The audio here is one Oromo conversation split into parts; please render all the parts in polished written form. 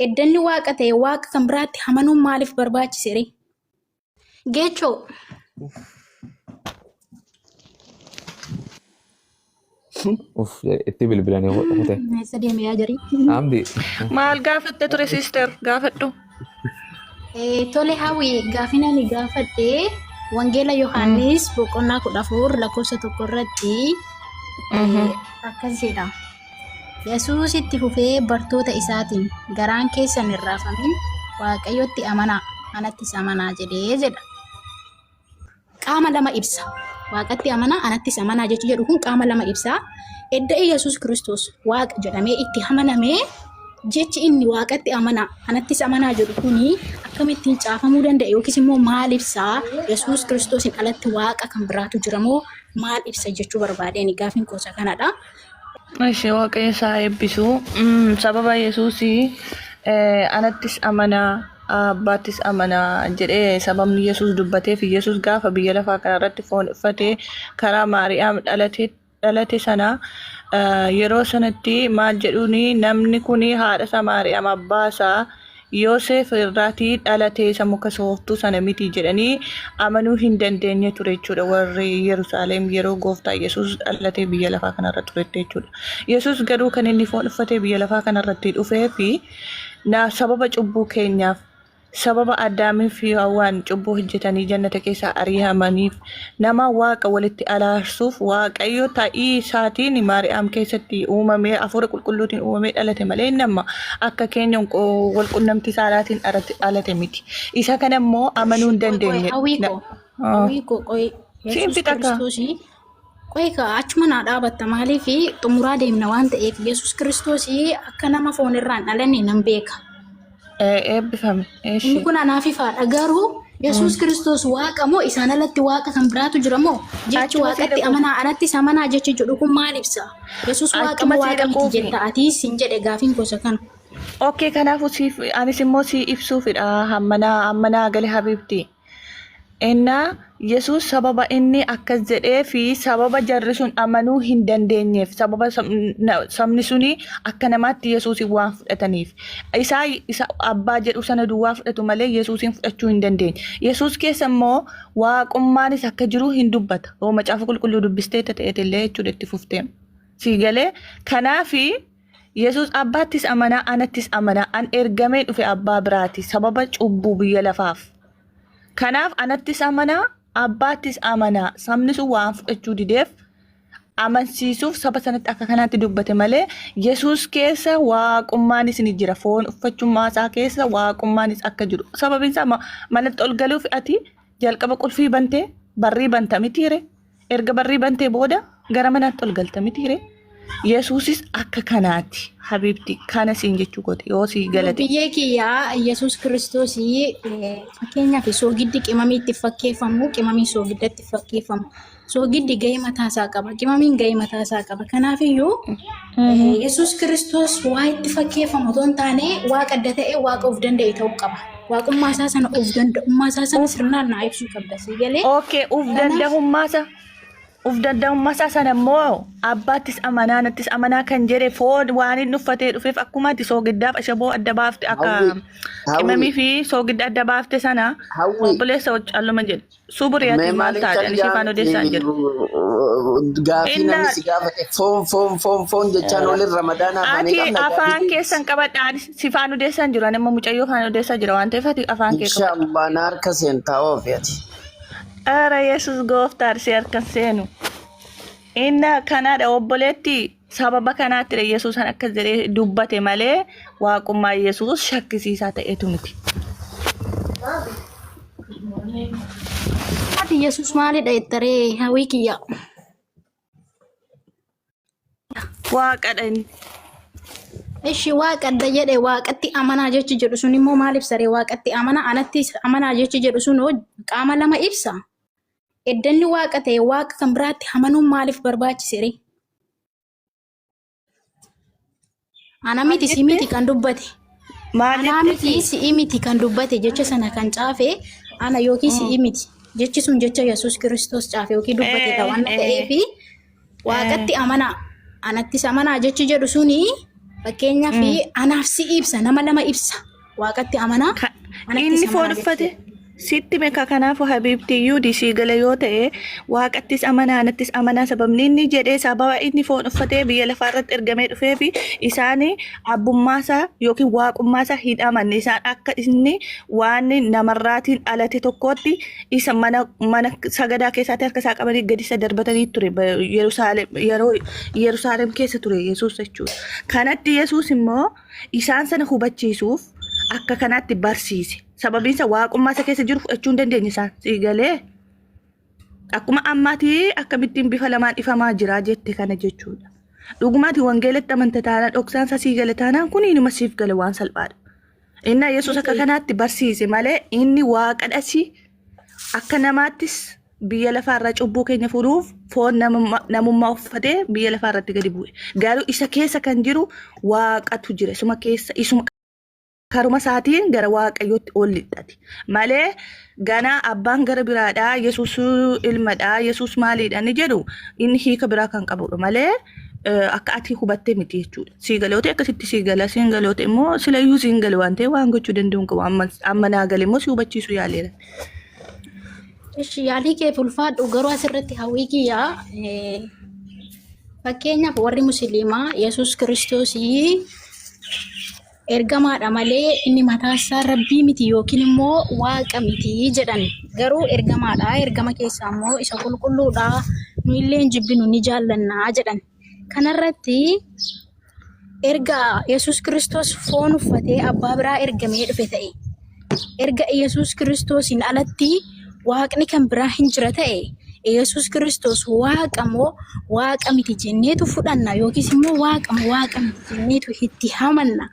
Eddanni waaqa ta'e waaqa kan biraatti amanuun maaliif barbaachise ree? Geechoo. Uff itti bilbilanii kute. Eessa deeme yaa jarii? Amdi. Maal gaafatte ture sister gaafadhu. Tole hawwi gaafina ni gaafadhe Wangeela Yohaannis boqonnaa 14 lakkoofsa 1 irratti akkas jedha. Yesuus itti fufee bartoota isaatiin garaan keessan hin raafamin Waaqayyotti amanaa anattis amanaa jedhee jedha. Qaama lama ibsa. Waaqatti amanaa anattis amanaa jechi jedhu kun qaama lama ibsa. Edda Yesuus Kiristoos Waaqa jedhamee itti amanamee jechi inni Waaqatti amanaa anattis amanaa jedhu kuni akkamittiin caafamuu danda'a yookiis immoo maal ibsa? Yesuus Kiristoosiin alatti Waaqa kan biraatu jira moo maal ibsa jechuu barbaadeen gaafiin koosa kanadha. Ishi Waaqayyo isaa eebbisu. Sababa Yesuusii anattis amanaa abbaattis amanaa jedhee sababni Yesuus dubbateef Yesuus gaafa biyya lafaa kanarratti foon uffatee karaa Maariyaam dhalate dhalate sana yeroo sanatti maal jedhuuni namni kun haadha isaa Maariyaam abbaa isaa Yooseef irraatii dhalate isa muka sooftuu sana miti jedhanii amanuu hin dandeenye ture jechuudha warri Yerusaalem yeroo gooftaa Yesuus dhalatee biyya lafaa kanarra turetti jechuudha. Yesuus garuu kan inni foon uffatee biyya lafaa kanarratti dhufee fi na sababa cubbuu keenyaaf Sababa Addaamii fi Hawwaan cubbuu hojjetanii jannata keessaa ari'amaniif nama Waaqa walitti araarsuuf Waaqayyo ta'ii isaatiin Maariyaam keessatti uumamee hafuura qulqulluutiin uumamee dhalate malee inni amma akka keenya wal qunnamtii saalaatiin dhalate miti. Isa kana immoo amanuu hin Qoy qoy dandeenye. hawwii Na- koo Ah. hawwii koo qoy Siin Yesuus fixa kaa. Kiristoosii qoy kaa achuma naa dhaabatta maaliif xumuraa deemna waan ta'eef Yesuus Kiristoosii akka nama foon irraan dhalanne nan beeka. Eebbifame. Inni Eshi. kun anaaf ifaadha. Garuu Yesuus Kiristoos waaqa moo isaan alatti waaqa kan biraatu jira moo? Jechi Achuma si waaqatti dhaquuf. amanaa anattis amanaa jechi jedhu kun maal ibsa? Yesuus waaqa Achuma moo si waaqa miti dhaquufi. jetta atiis sin jedhe gaafiin gosa kana. Okay, kanaafuu siif anis immoo si ibsuufidha hammanaa hammanaa gale habiibti. Ennaa Yesuus sababa inni akkas jedhee fi sababa jarri sun amanuu hin dandeenyeef sababa sabni suni akka namaatti Yesuusin waan fudhataniif isaa isa abbaa jedhu sana duwwaa fudhatu malee Yesuusin fudhachuu hin dandeenye. Yesuus keessa immoo waaqummaanis akka jiru hin dubbata. Yoo macaafa qulqulluu dubbistee ta'eet illee jechuudha itti fuftee. Sii galee kanaafi Yesuus abbaattis amanaa anattis amanaa an ergamee dhufe abbaa biraati sababa cubbuu biyya lafaaf. Kanaaf anattis amanaa, abbaattis amanaa. Sabni sun waan fudhachuu dideef amansiisuuf saba sanatti akka kanaatti dubbate malee Yesuus keessa waaqummaanis ni jira. Foon uffachummaa isaa keessa waaqummaanis akka jiru. Sababiin isaa manatti ol galuuf ati jalqaba qulfii bantee barrii banta mitiire. Erga barrii bantee booda gara manaatti ol galta mitiire. Yesuusis akka kanaati habiibti kana siin jechuu kooti yoo sii galate. Biyyee kiyyaa Yesuus Kiristoos fakkeenyaaf soogiddi qimamii itti fakkeeffamu qimamii soogiddatti fakkeeffamu. Soogiddi gahee mataa isaa qaba qimamiin gahee mataa isaa qaba. Kanaafiyyuu Yesuus Kiristoos waa itti fakkeeffamu otoo hin taane waaqa adda ta'e waaqa of danda'e ta'uu qaba. Waaqummaa isaa sana of danda'ummaa isaa sana sirnaan naa ibsuu qabda sii galee. Okay, uf Kanaaf danda'ummaasa uf danda'ummaasa sana immoo abbaattis amanaa nattis amanaa kan jedhe foon waan inni uffatee dhufeef akkuma ati soogiddaaf ashaboo adda baafte akka Hawwi, qimamii hawwi, fi soogidda adda baafte sana hawwi. obboleessa calluma jedhe. Suburi Mee ati maal maaliif taate ani siifaan kan odeessaa hin jiru. gaafii Inna namni si gaafate foon foon foon foon jechaan olin ramadaana afaanii ati qabna gaafii afaan deebisi. keessan qabadha ani sifaan odeessaa hin jiru ani amma mucayyoo faana odeessaa jira waan ta'eef ati afaan kee qabadhu. Inshaallah na harka seentaa oofi ati. Ara Yesus gooftaan si harkan seenu. Inna kanaadha obboleetti sababa kanaattidha Yesuus kan akkas jedhee dubbate malee waaqummaa Yesuus shakkisiisaa ta'etu miti. Ati Yesuus maalidha jettaree hawwii kiyya. Waaqadha inni. Ishi waaqa adda jedhe waaqatti amanaa jechi jedhu sun immoo maal ibsa ree? Waaqatti amanaa anatti amanaa jechi jedhu sun hoo qaama lama ibsa. Eddanni waaqa ta'e waaqa kan biraatti amanuun maaliif barbaachise ree? Ana Maal miti si jette? miti kan dubbate. Maal Anaa jette miti si? si'i miti kan dubbate jecha sana kan caafe ana yookiin si'i miti. Jechi sun jecha Yesuus Kiristoos caafe yookiin dubbate dha waan ta'eef waaqatti amanaa anattis amanaa jechi jedhu suni Fakkeenyaaf anaaf si ibsa, nama lama ibsa. Waaqatti amanaa, anattis Inni foon amanaa uffate jechuudha. sitti meka kanaafu habiibti iyyuu disii gala yoo ta'e waaqattis amanaa anattis amanaa sababni inni jedhee sababa inni foon uffatee biyya lafaa irratti ergamee dhufee fi isaan abbummaasaa yookiin waaqummaasaa hin amanne isaan akka inni waan namarraatiin dhalate tokkootti isa mana mana sagadaa keessaatti harka isaa qabanii gadi isa darbatanii ture Yerusaalem yeroo Yerusaalem keessa ture Yesuus jechuudha. Kanatti Yesuus immoo isaan sana hubachiisuuf akka kanaatti barsiise. Sababiin isaa waaqummaa isa keessa jiru fudhachuu hin dandeenye isaan sii galee. Akkuma ammaati akkamittiin bifa lamaan ifamaa jira jette kana jechuudha. Dhugumaati wangeelatti amanta taanaan dhoksaan isaa sii gale taanaan kun inuma siif gale waan salphaadha. Innaa Yesuus akka kanaatti barsiise malee inni waaqadhasi akka namaattis biyya lafaarraa cubbuu keenya furuuf foon namummaa uffatee biyya lafaarratti gadi bu'e. Garuu isa keessa kan jiru waaqatu jira. Isuma keessa isuma karuma isaatiin gara waaqayyootti ol lixxati. Malee ganaa abbaan gara biraadhaa Yesuus ilmadhaa Yesuus maaliidha inni jedhu inni hiika biraa kan qabudha malee akka ati hubatte miti jechuudha. Sii galee yoo ta'e akkasitti sii gala siin galee yoo ta'e immoo silayyuu siin gale waan ta'eef waan gochuu danda'u hin qabu. Amma amma naa gale immoo si hubachiisu yaaleera. Ishi yaalii kee ulfaadhu garuu asirratti hawwii kiyyaa fakkeenyaaf warri musliimaa Yesuus Kiristoosii ergamaadha malee inni mataa isaa rabbii miti yookiin immoo waaqa miti jedhan. Garuu ergamaadha. Ergama keessaa immoo isa qulqulluudha. Nu illee hin jibbinu ni jaallanna jedhan. Kanarratti erga Yesuus Kiristoos foon uffatee abbaa biraa ergamee dhufe ta'e erga Yesuus Kiristoosiin alatti waaqni kan biraa hin jira ta'e Yesuus Kiristoos waaqa moo waaqa miti jenneetu fudhanna yookiis immoo waaqa moo waaqa miti jenneetu itti hamanna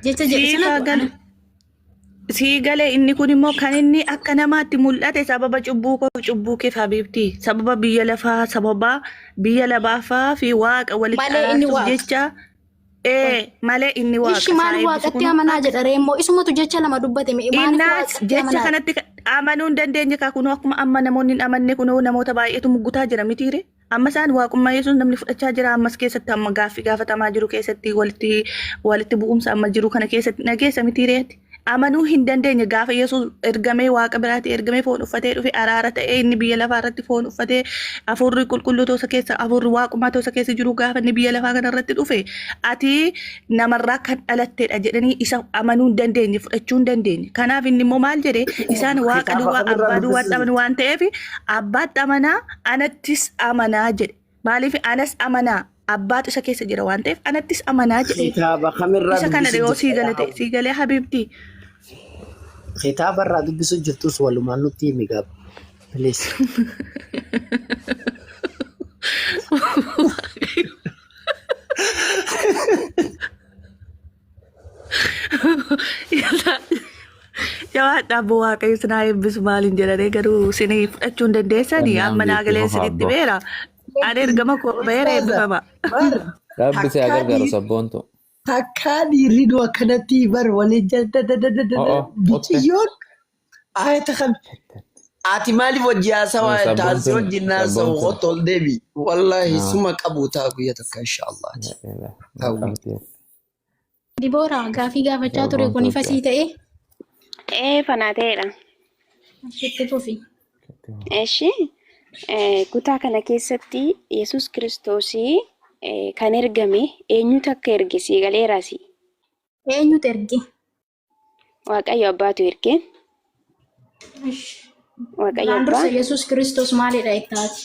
jecha jedhu Siif haa sanatu galu. ana Sii galee inni kun immoo kan inni akka namaatti mul'ate sababa cubbuu koo cubbuu keef habiibti sababa biyya lafaa sababa biyya lafaafaa fi waaqa walitti malee inni araarsuuf waaqa. jecha ee malee inni waaqa Ishi isaa maaliif eebbisu waaqatti kun amanaa jedha ree immoo isumatu jecha lama dubbate mee maaliif Innaas waaqatti jecha amanaa kanatti amanuu hin dandeenye kaa kunoo akkuma amma namoonni hin amanne kunoo namoota baay'eetu muggutaa jira mitiire. Amma isaan waaqummaa Yesuus namni fudhachaa jira ammas keessatti amma gaaffii gaafatamaa jiru keessatti walitti walitti bu'umsa amma jiru kana keessatti dhageessa mitiireeti. Amanuu hin dandeenye gaafa Yesuus ergamee waaqa biraatii ergamee foon uffatee dhufe araara ta'ee inni biyya lafaa irratti foon uffatee hafuurri qulqulluu toosa keessa hafuurri waaqummaa toosa keessa jiru gaafa inni biyya lafaa kana irratti dhufe ati namarraa kan dhalattedha jedhanii isa amanuu hin dandeenye fudhachuu hin dandeenye. Kanaaf inni immoo maal jedhe isaan waaqa Kitaaba duwwaa kamirraa abbaa duwwaatti dubbisuu amanu waan ta'eef abbaatti amanaa anattis amanaa jedhe. Maaliif anas amanaa abbaatu isa keessa jira waan ta'eef anattis amanaa jedhe. Kitaaba kamirraa Isa kana dubbisuu yoo sii jirta gale ta'e sii galee habiibti. Kitaaba irraa dubbisuu jirtus walumaan nutti himi gaaba. Please. Jabaadhaa abbo Waaqayyo sinaa eebbisu maaliin jedhanii garuu sinii fudhachuu hin dandeessanii Kennaan amma naa beekti galee qofa sinitti abbo. beera. Ani ergama koo ba'eera Ustaaza, eebbifama. bar Rabbi si haa takkaa gargaaru dhiir sabboontu. takkaa dhiirri nu akkanatti bar waliin O'o, otte. biciyyoon ayata kam Ati maaliif hojii haasawaa taasisee Sabboontuun wajjin haasawu sabboontuun. kottu ol deebi. Wallaahi Ah, suma qabu taa guyya takka inshaallah. Hawwi. qabdi. Diboora gaafii gaafachaa ture kun Sabboontuu ifa sii ta'e Ee fanaa ta'eedha. itti fufi. Eshi kutaa kana keessatti Yesuus Kiristoosii kan ergame eenyutu akka erge sii galeeraasi. Eenyutu erge? Waaqayyo abbaatu erge. Ish. Waaqayyo Duraan dursa abbaa Yesuus Kiristoos maalidha ittaati?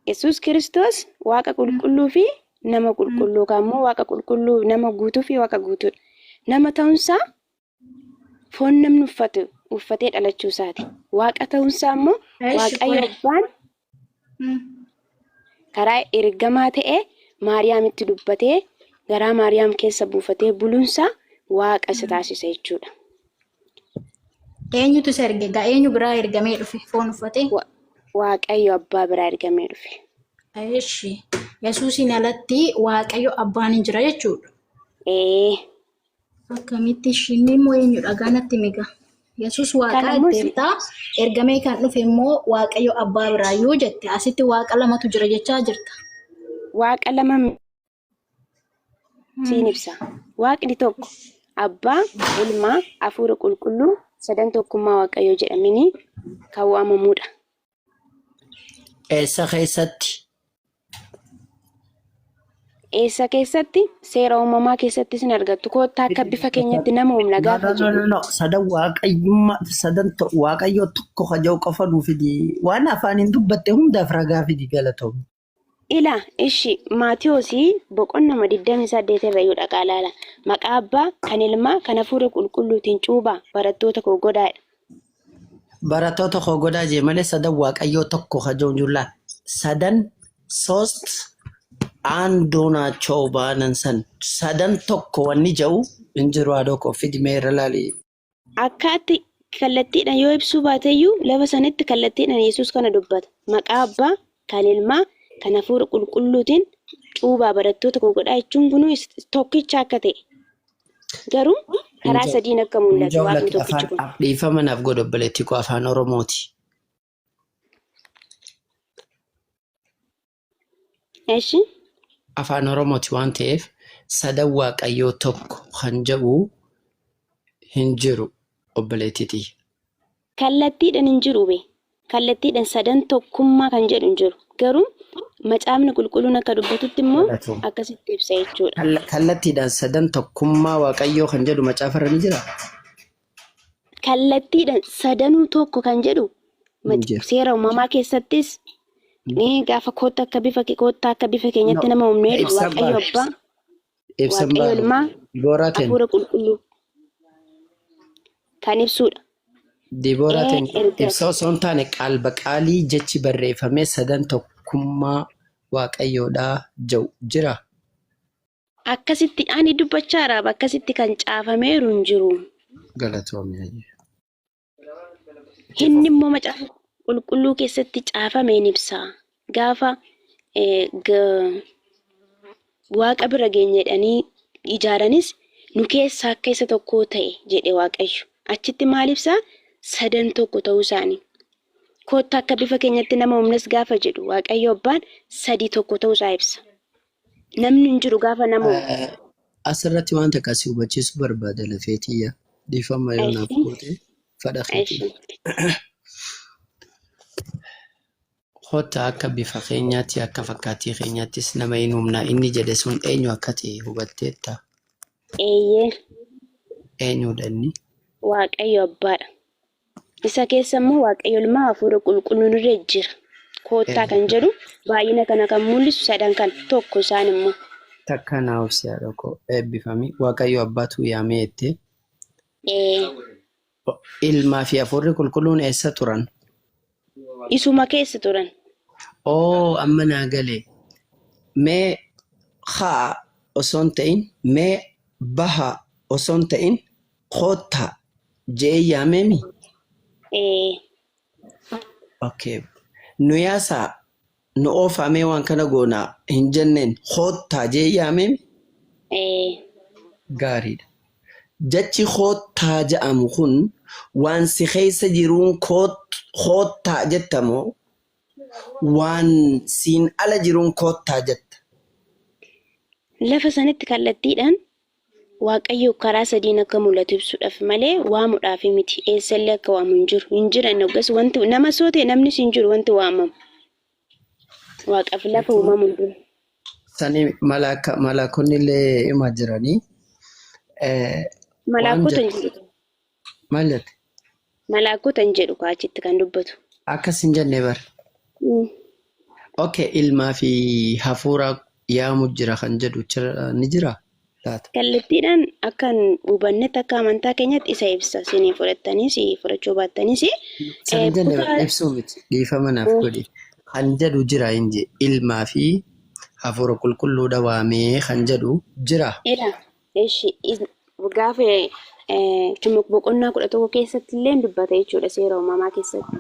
Yesuus Kiristoos waaqa qulqulluu fi nama qulqulluu kaammoo waaqa qulqulluu nama guutuu fi waaqa guutuudha. Nama ta'uunsaa foon namni uffatu uffatee dhalachuu isaati. Waaqa ta'uunsaa immoo Eshi Waaqayyo qoy. abbaan karaa ergamaa ta'ee Maariyaamitti dubbatee garaa Maariyaam keessa buufatee buluunsaa waaqa isa taasisa jechuudha. Eenyutu isa erge? Egaa eenyu biraa ergamee dhufe foon uffatee? Waaqayyo abbaa biraa ergamee dhufe. Eshi Yesuusiin alatti Waaqayyo abbaan hin jira jechuudha. Ee. Akkamitti ishiin immoo eenyudha? Gaa natti miga. Yesuus Kan waaqaa ammoo si jetteerta. Ergamee kan dhufe immoo Waaqayyo abbaa biraa yoo jette asitti waaqa lamatu jira jechaa jirta. Waaqa lama Siin ibsa. Waaqni tokko Abbaa, Ilmaa, Hafuura Qulqulluu sadan tokkummaa Waaqayyoo jedhamanii kan waamamuudha. Eessa keessatti? Eessa keessatti? Seera uumamaa keessattis hin argattu. Koottaa akka bifa keenyatti nama uumna No, gaafa no, no, jedhu. no, no. Sadan waaqayyummaa sadan waaqayyoo tokko kaja'u qofa nuu fidi. Waan afaaniin dubbatte hundaaf ragaa fidi galatoomi. Ila ishi Maatiyoosi boqonnama 28 irra yoo dhaqaa ilaala. Maqaa Abbaa, kan Ilmaa, kan Hafuura Qulqulluutiin cuubaa barattoota koo godhaa. Barattoota koo godhaa jee malee sadan waaqayyoo tokko kaja'u hin jiru laa. Sadan ሶስት አንዱ ናቸው baanan san sadan tokko wanni jedhu hin jiru haadhoo koo fidi mee irra laali. Akkaatti kallattiidhaan yoo ibsuu baateyyuu lafa sanatti kallattiidhaan Yesuus kana dubbata. Maqaa Abbaa, kan Ilmaa, kan Hafuura Qulqulluutiin cuubaa barattoota koo godhaa jechuun kunuu tokkicha akka ta'e. Garuu karaa sadiin akka Hin mul'atu jiru Waaqni lakki tokkichi afaan kun. dhiifama naaf godhu obboleettii koo afaan Oromooti. Eshi? Afaan Oromooti waan ta'eef sadan waaqayyoo tokko kan jedhu hin jiru obboleettii tiyya. Kallattiidhaan hin jiru be. Kallattiidhaan sadan tokkummaa kan jedhu hin jiru. Garuu macaafni qulqulluun akka dubbatutti immoo Galatoom. akkasitti ibsa jechuudha. Kallattiidhaan sadan tokkummaa waaqayyoo kan jedhu macaafarra ni jiraa? Kallattiidhaan sadanuu tokko kan jedhu Hin jiru. seera uumamaa keessattis ni gaafa kootta akka bifa koottaa akka bifa keenyatti No. nama uumnee jedhu Ibsan Waaqayyo baanu. Abbaa, Ibsan Waaqayyo baanu. Ilmaa, Dibooraa teen. Hafuura Qulqulluu kan ibsuudha. Dibooraa teen Erga ibsa osoo hin taane qaal baqaalii jechi barreeffamee sadan tokkummaa waaqayyoodhaa jedhu jira. Akkasitti ani dubbachaa jira akkasitti kan caafameeru hin jiru. Galatoomi hayyee. Inni immoo macaafa qulqulluu keessatti caafameen ibsa. Gaafa waaqa bira geenye jedhanii ijaaranis nu keessaa akka isa tokkoo ta'e jedhe Waaqayyo. Achitti maal ibsaa? Sadan tokko ta'uu isaanii. Kottaa akka bifa keenyatti nama uumnes gaafa jedhu Waaqayyo abbaan sadii tokko ta'uu isaa ibsa. Namni hin jiru gaafa nama uumu. Asirratti waan takka si hubachiisuu barbaada lafee tiyya. Dhiifama yoo naaf goote fadha keetii. Kottaa akka bifa keenyaatti akka fakkaatii keenyaattis nama hin uumna inni jedhe sun eenyu akka ta'e hubatteetta? Eeyyee. Eenyudha inni? Waaqayyo abbaadha. Isa keessa immoo Waaqayyo Ilmaa Hafuura Qulqulluun irra jira. Koottaa kan jedhu baay'ina kana kan mul'isu sadan kana tokko isaan immoo. Takka naa obsi haadha koo eebbifami. Waaqayyo abbaatu yaamee jettee. Ee. Ilmaa fi Hafuurri Qulqulluun eessa turan? Isuma keessa turan. Oo amma naa gale. Mee haa osoo hin ta'in mee baha osoo hin ta'in koottaa je'ee yaameemi? Ee. Okay. Nu yaasaa nu oofaa mee waan kana goonaa hin jenneen koottaa je'ee yaameemi? Ee. Gaariidha. Jechi koottaa ja'amu kun waan si keessa jiruun koottaa jetta moo waan siin ala jiruun koottaa jetta? Lafa sanitti kallattiidhaan Waaqayyo karaa sadiin akka mul'atu ibsuudhaaf malee waamudhaaf miti. Eessallee akka waamu hin jiru. Hin jiran hoggas wanti nama soo ta'e namnis hin jiru wanti waamamu. Waaqaaf lafa uumamuun dura. Sani malaaka malaakonni illee ima jiranii. Waan Malaakota hin jettu jedhu. maal jette? Malaakota hin jedhu kaa achitti kan dubbatu. Akkas hin jenne bar. Okay, ilmaa fi hafuura yaamu jira kan jedhu ni jira laata? Kallattiidhaan akka hubannetti akka amantaa keenyatti isa ibsa. Isinii fudhattaniis fudhachuu baattaniis. San hin jenne bar ibsuu miti dhiifama naaf godhi. Kan jedhu jira hin jee ilmaa fi hafuura qulqulluudha waamee kan jedhu jira. Ila eshi gaafa boqonnaa 11 keessatti illee dubbata jechuudha seera uumamaa keessatti.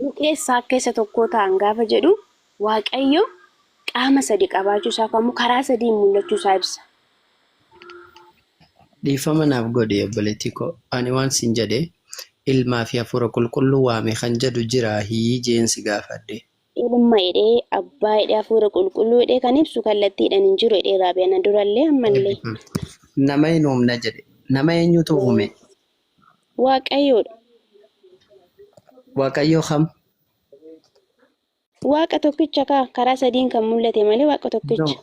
Nu keessaa akka isa tokkoo ta'an gaafa jedhu Waaqayyo qaama sadi qabaachuu isaa kamuu karaa sadiin mul'achuu isaa ibsa. Dhiifama naaf godhi obboleettii koo ani waan sin jedhe ilmaa fi hafuura qulqulluu waame kan jedhu jiraahii jeen si gaafadhe. Ilma jedhee, Abbaa jedhee, Hafuura Qulqulluu jedhee kan ibsu kallattiidhaan hin jiru jedhee raabe ana durallee ammallee. Nama hin uumna jedhe. Nama eenyutu uume? Waaqayyoodha. Waaqayyoo kam? Waaqa tokkicha kaa karaa sadiin kan mul'ate malee Waaqa No. tokkicha.